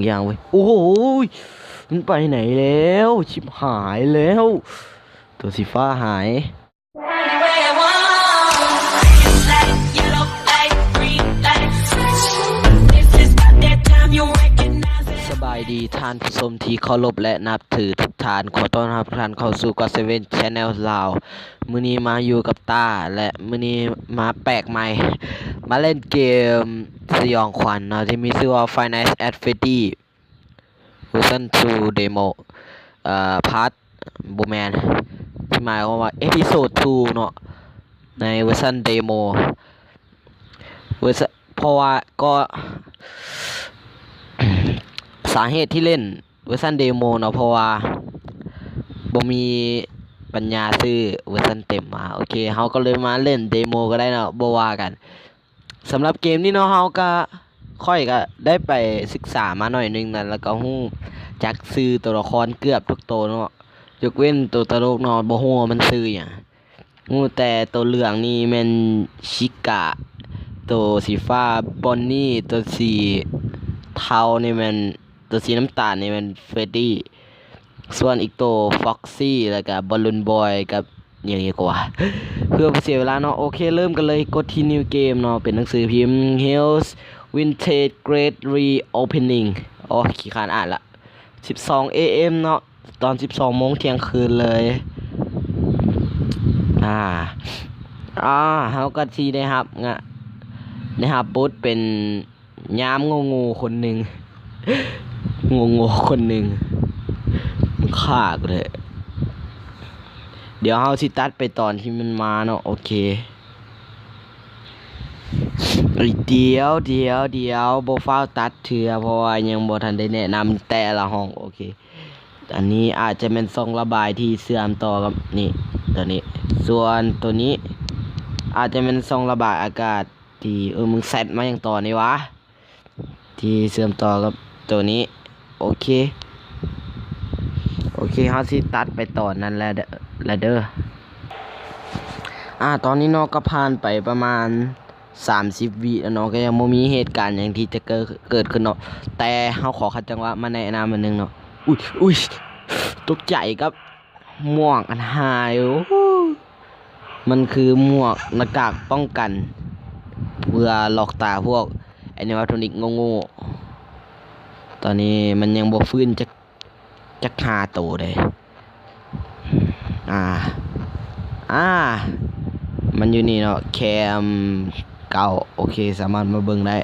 ຢ່າງເວີຍ. ໂອ້ໂຫ ມັນໄປໄຫນແລ້ວ? ຊິບຫາຍແລ້ວ ໂຕສີຟ້າຫາຍ. ສະບາຍດີທ່ານຜູ້ຊົມທີ່ເຄົາລົບ ແລະ ນັບຖືທຸກທ່ານ. ຂໍຕ້ອນຮັບທ່ານເຂົ້າສູ່ກັອດເຊເວັນແຊນແນວລາວ. ມື້ນີ້ມາຢູ່ກັບຕ້າ ແລະ ມື້ນີ້ມາແປກໃໝ່ ມາເລ່ນເກມສະຫຍອງຂວັນເນາະ ທີ່ມີຊື່ວ່າ Five Nights at Freddy ເວີຊັນທູ ເດໂມ ເອີ ພາດ ບໍ່ແມ່ນ ທີ່ໝາຍຄວາມວ່າເອພິໂຊດທູເນາະ ໃນເວີຊັນເດໂມ ເວີຊັນ ເພາະວ່າກໍ ສາເຫດທີ່ເລ່ນເວີຊັນເດໂມເນາະ ເພາະວ່າບໍ່ມີປັນຍາຊື້ເວີຊັນເຕັມມາ. ໂອເຄ ເຮົາກໍເລີຍມາເລ່ນເດໂມກໍໄດ້ເນາະ ບໍ່ວ່າກັນ. ສຳລັບເກມນີ້ເນາະ ເຮົາກະ ຂ້ອຍກະໄດ້ໄປສຶກສາມາໜ້ອຍໜຶ່ງນະ ແລ້ວກະຮູ້ຈັກຊື່ຕົວລະຄອນເກືອບທຸກໂຕເນາະ ຍົກເວັ້ນໂຕຕະຫຼົກເນາະ ບໍ່ຮູ້ວ່າມັນຊື່ຫຍັງ. ຮູ້ແຕ່ໂຕເຫຼືອງນີ້ແມ່ນຊິກະ, ໂຕສີຟ້າບອນນີ, ໂຕສີເທົານີ້ແມ່ນ, ໂຕສີນ້ຳຕານນີ້ແມ່ນເຟຣດດີ້, ສ່ວນອີກໂຕຟອກຊີ ແລ້ວກະບອລລູນບອຍກັບຫຍັງອີກວະ. ເພື່ອບໍ່ເສຍເວລາເນາະ ໂອເຄ ເລີ່ມກັນເລີຍ. ກົດທີ່ນິວເກມເນາະ ເປັນໜັງສືພິມ Hell's Vintage Grade Reopening. ໂອ້ ຂີ້ຄ້ານອ່ານລະ. ສິບສອງເອເອັມເນາະ ຕອນສິບສອງໂມງທ່ຽງຄືນເລີຍ. ອ່າ ອ່າ ເຮົາກໍຊິໄດ້ຮັບງະ ໄດ້ຮັບບົດເປັນຍາມໂງ່ໆຄົນໜຶ່ງ ໂງ່ໆຄົນໜຶ່ງ ມັນຂ້າກູເດ້. ດຽວເຮົາຊິຕັດໄປຕອນທີ່ມັນມາເນາະ ໂອເຄ. ດຽວ ດຽວ ດຽວ ບໍ່ຟ້າວຕັດເທື່ອ ເພາະວ່າຍັງບໍ່ທັນໄດ້ແນະນຳແຕ່ລະຫ້ອງ. ໂອເຄ ອັນນີ້ອາດຈະແມ່ນຊ່ອງລະບາຍທີ່ເຊື່ອມຕໍ່ກັບນີ້ ໂຕນີ້ ສ່ວນໂຕນີ້ອາດຈະແມ່ນຊ່ອງລະບາຍອາກາດທີ່ ເອີ ມຶງແຊັດມາຫຍັງຕອນນີ້ຫວາ? ທີ່ເຊື່ອມຕໍ່ກັບໂຕນີ້. ໂອເຄ ໂອເຄ ເຮົາຊິຕັດໄປຕອນນັ້ນແລ້ວເດີ ລະເດີ. ອ່າ ຕອນນີ້ເນາະ ກໍຜ່ານໄປປະມານສາມສິບວິແລ້ວເນາະ ກໍຍັງບໍ່ມີເຫດການຫຍັງທີ່ຈະເກີດ ເກີດຂຶ້ນເນາະ ແຕ່ເຮົາຂໍຂັດຈັງຫວະມາແນະນຳອັນໜຶ່ງເນາະ. ອຸ້ຍ ອຸ້ຍ ຕົກໃຈກັບໝວກອັນຫາຍ. ໂອ້ ມັນຄືໝວກໜ້າກາກປ້ອງກັນ ເພື່ອລັອກຕາພວກແອນິມາໂທນິກໂງ່ໆ. ຕອນນີ້ມັນຍັງບໍ່ຟື້ນຈັກ ຈັກຫ້າໂຕເດ້. ອ່າ ອ່າ ມັນຢູ່ນີ້ເນາະ ແຄມເກົ້າ. ໂອເຄ ສາມາດມາເບິ່ງໄດ້.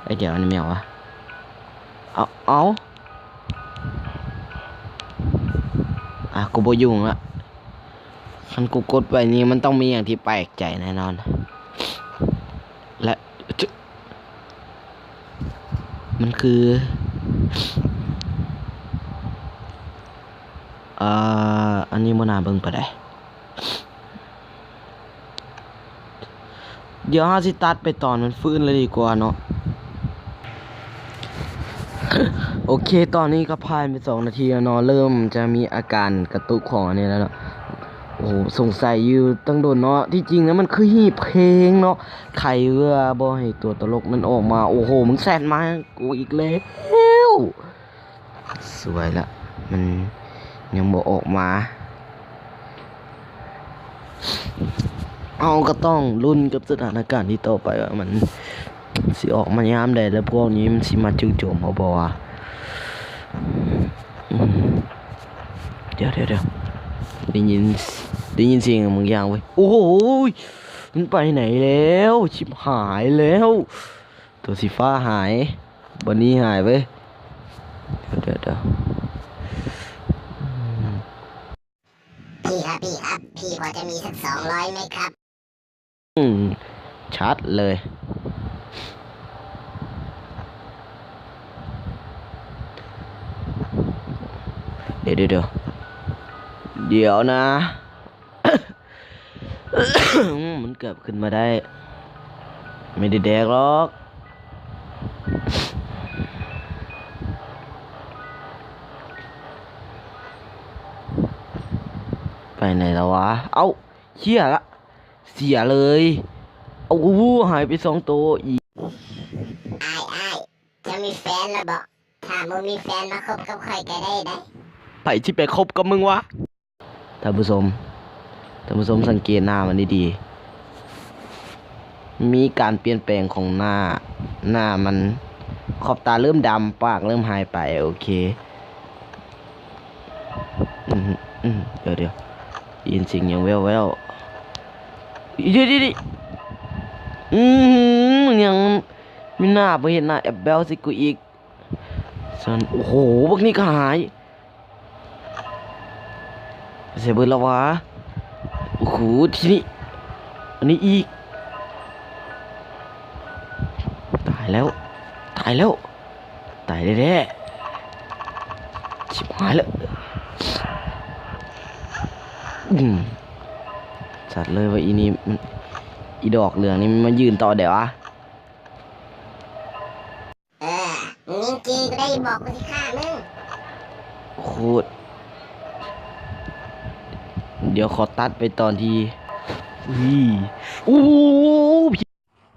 ເອີຍ ດຽວ ອັນນີ້ແມ່ນຫຍັງຫວາ? ເອົາ ເອົາ ອ່າ ກູບໍ່ຫຍຸ້ງລະ. ຄັນກູກົດໄປນີ້ ມັນຕ້ອງມີຫຍັງທີ່ແປກໃຈແນ່ນອນ ແລະ ມັນຄື ເອີ ອັນນີ້ບໍ່ໜ້າເບິ່ງປານໃດ. ດຽວເຮົາຊິຕັດໄປຕອນມັນຟື້ນເລີຍດີກວ່າເນາະ. ໂອເຄ ຕອນນີ້ກໍຜ່ານໄປສອງນາທີແລ້ວເນາະ ເລີ່ມຈະມີອາການກະຕຸກຂອງອັນນີ້ແລ້ວເນາະ. ໂອ້ໂຫ ສົງໄສຢູ່ຕັ້ງດົນເນາະ ທີ່ຈິງແລ້ວມັນຄືຮີບເພງເນາະ ໃຄວ່າບໍ່ໃຫ້ຕົວຕະຫຼົກນັ້ນອອກມາ. ໂອ້ໂຫ ມຶງແຊັດມາຫາກູອີກແລ້ວ. ສວຍລະ ມັນຍັງບໍ່ອອກມາ. ເຮົາກໍຕ້ອງລຸ້ນກັບສະຖານະການທີ່ຕໍ່ໄປວ່າມັນຊິອອກມາຍາມໃດ ແລະ ພວກນີ້ມັນຊິມາຈູ່ໂຈມເຮົາບໍ່ວະ? ອືມ ດຽວໆໆ ໄດ້ຍິນ ໄດ້ຍິນສຽງບາງຢ່າງເວີຍ. ໂອ້ໂຫ ມັນໄປໄຫນແລ້ວ? ຊິບຫາຍແລ້ວ. ໂຕສີຟ້າຫາຍ ບອນນີຫາຍເວີຍ. ດຽວໆ ອືມ พี่ครับ พี่ครับ พี่พอจะมีสักสองร้อยไหมครับ? ອືມ ຊັດເລີຍ. ດຽວໆໆ ດຽວນະ. ອືມ ມັນເກືອບຂຶ້ນມາໄດ້. ໄມ່ໄດ້ແດກຫຼອກ. ໄປໄຫນລະວະ? ເອົ້າ ເສຍລະ ເສຍເລີຍ. ເອົາ ຫາຍໄປສອງໂຕອີກ. ອ້າຍ ອ້າຍ. ມີແຟນແລ້ວບໍ? ຖ້າບໍ່ມີແຟນມາຄົບກັບຂ້ອຍກໍໄດ້ໃດ໋. ໃຜຊິໄປຄົບກັບມຶງວະ? ທ່ານຜູ້ຊົມ, ທ່ານຜູ້ຊົມສັງເກດໜ້າມັນດີໆ ມີການປ່ຽນແປງຂອງໜ້າ, ໜ້າມັນ ຂອບຕາເລີ່ມດຳ, ປາກເລີ່ມຫາຍໄປ. ໂອເຄ. ອືມ ອືມ ດຽວໆ ໄດ້ຍິນສຽງຫຍັງແວ່ວໆ. ດຽວໆ ອືມ ຫຍັງ ມີໜ້າບໍ່ເຮັດໜ້າແອັບແບວໃສ່ກູອີກ. ຊັ້ນ ໂອ້ໂຫ ບັກນີ້ກໍຫາຍ ໃສເບິດແລ້ວວະ? ໂອ້ໂຫ ທີນີ້ ອັນນີ້ອີກ ຕາຍແລ້ວ ຕາຍແລ້ວ ຕາຍແທ້ໆ ຊິບຫາຍແລ້ວ. ອືມ ຊັດເລີຍວ່າອີນີ້ມັນ ອີດອກເຫຼືອງນີ້ມັນມາຢືນຕໍ່ໄດ້ວະ. ເອີ ມຶງຍິງຈີ່ກູໄດ້ບໍ ກູຊິຂ້າມຶງ. ໂຄດ ດຽວຂໍຕັດໄປຕອນທີ່ ອຸ້ຍ ໂອ້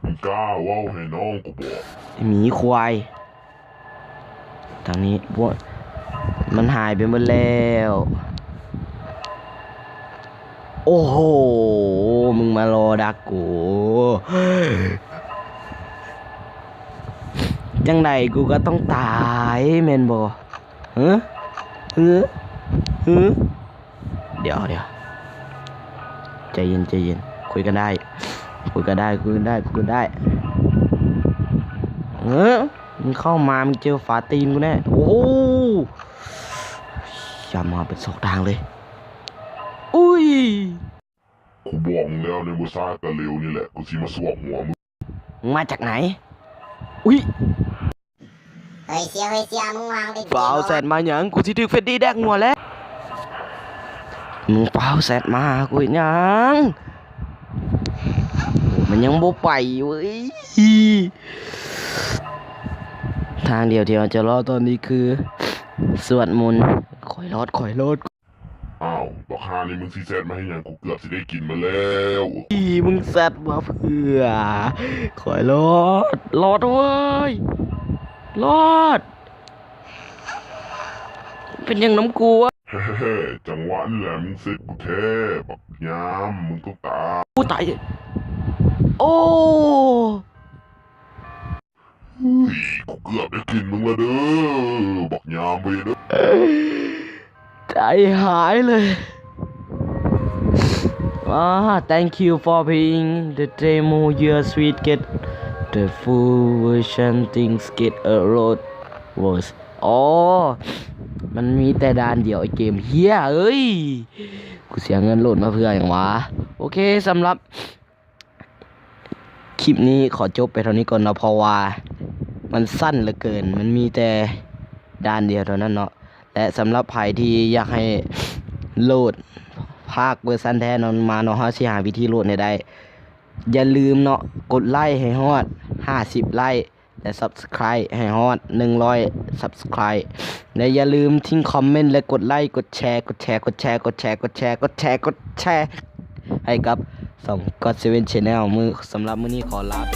ມຶງກ້າເວົ້າໃຫ້ນ້ອງກູບໍ? ໝີຄວາຍ ທາງນີ້ ພວກມັນຫາຍໄປໝົດແລ້ວ. ໂອ້ໂຫ ມຶງມາລໍດັກກູ ຈັ່ງໃດກູກໍຕ້ອງຕາຍແມ່ນບໍ່? ຮະ ຮະ ຮະ ດຽວ ດຽວ ໃຈເຢັນ ໃຈເຢັນ ຄຸຍກັນໄດ້ ຄຸຍກັນໄດ້ ຄຸຍກັນໄດ້ ຄຸຍກັນໄດ້. ເອີ ມຶງເຂົ້າມາ ມຶງເຈີຝາຕີນກູແນ່. ໂອ້ ຢ່າມາເປັນສອງທາງເລີຍ. ອຸ້ຍ ກູບອກມຶງແລ້ວ ໃນບໍ່ຊ້າກໍເລັວນີ້ແຫຼະ ກູຊິມາສວກຫົວມຶງ. ມາຈາກໃນ? ອຸ້ຍ ເຮີ້ຍ ເຊຍ ເຮີ້ຍ ເຊຍ ມຶງວາງໄປ. ຟ້າວແຊັດມາຫຍັງ? ກູຊິຖືກເຟດດີ້ແດກຫົວແລ້ວ. ມຶງຟ້າວແຊັດມາຫາກູເຮັດຫຍັງ? ມັນຍັງບໍ່ໄປເວີຍ. ທາງດຽວທີ່ເຮົາຈະລອດຕອນນີ້ຄືສວດມົນ. ຂ້ອຍລອດ ຂ້ອຍລອດ. ອ້າວ ບັກຫ່ານີ້ ມຶງຊິແຊັດມາເຮັດຫຍັງ? ກູເກືອບຊິໄດ້ກິນມັນແລ້ວ. ອີ ມຶງແຊັດມາເພື່ອ? ຂ້ອຍລອດ ລອດເວີຍ ລອດ. ເປັນຫຍັງນຳກູວະ? ເຮີ້ ຈັງຫວະນີ້ແຫຼະ ມຶງເສັດກູແທ້ ບັກຍາມ ມຶງຕ້ອງຕາຍ. ກູຕາຍ ໂອ້ ເຮີ້ຍ ກູເກືອບໄດ້ກິນມຶງແລ້ວເດີ ບັກຍາມເວນເອີຍ. ໃຈຫາຍເລີຍ. ອ່າ thank you for playing the demo. Your sweet get the full version, things get a lot worse. ອໍ ມັນມີແຕ່ດ່ານດຽວ ໄອ້ເກມເຫຍເອີຍ ກູເສຍເງິນໂຫຼດມາເພື່ອຫຍັງວະ? ໂອເຄ ສຳລັບ ຄລິບນີ້ຂໍຈົບໄປເທົ່ານີ້ກ່ອນເນາະ ເພາະວ່າມັນສັ້ນເຫຼືອເກີນ ມັນມີແຕ່ດ່ານດຽວເທົ່ານັ້ນເນາະ. ແລະ ສຳລັບໃຜທີ່ຢາກໃຫ້ໂຫຼດພາກເວີຊັນແທ້ນັ້ນມາເນາະ ເຮົາຊິຫາວິທີໂຫຼດໃຫ້ໄດ້. ຢ່າລືມເນາະ ກົດໄລ້ໃຫ້ຮອດຫ້າສິບໄລ້ ແລະ Subscribe ໃຫ້ຮອດໜຶ່ງຮ້ອຍ Subscribe ແລະ ຢ່າລືມຖິ້ມຄອມເມັນ ແລະ ກົດໄລ້ ກົດແຊ ກົດແຊ ໃຫ້ກັບຊ່ອງ God Seven Channel. ມື້ ສຳລັບມື້ນີ້ຂໍລາໄປ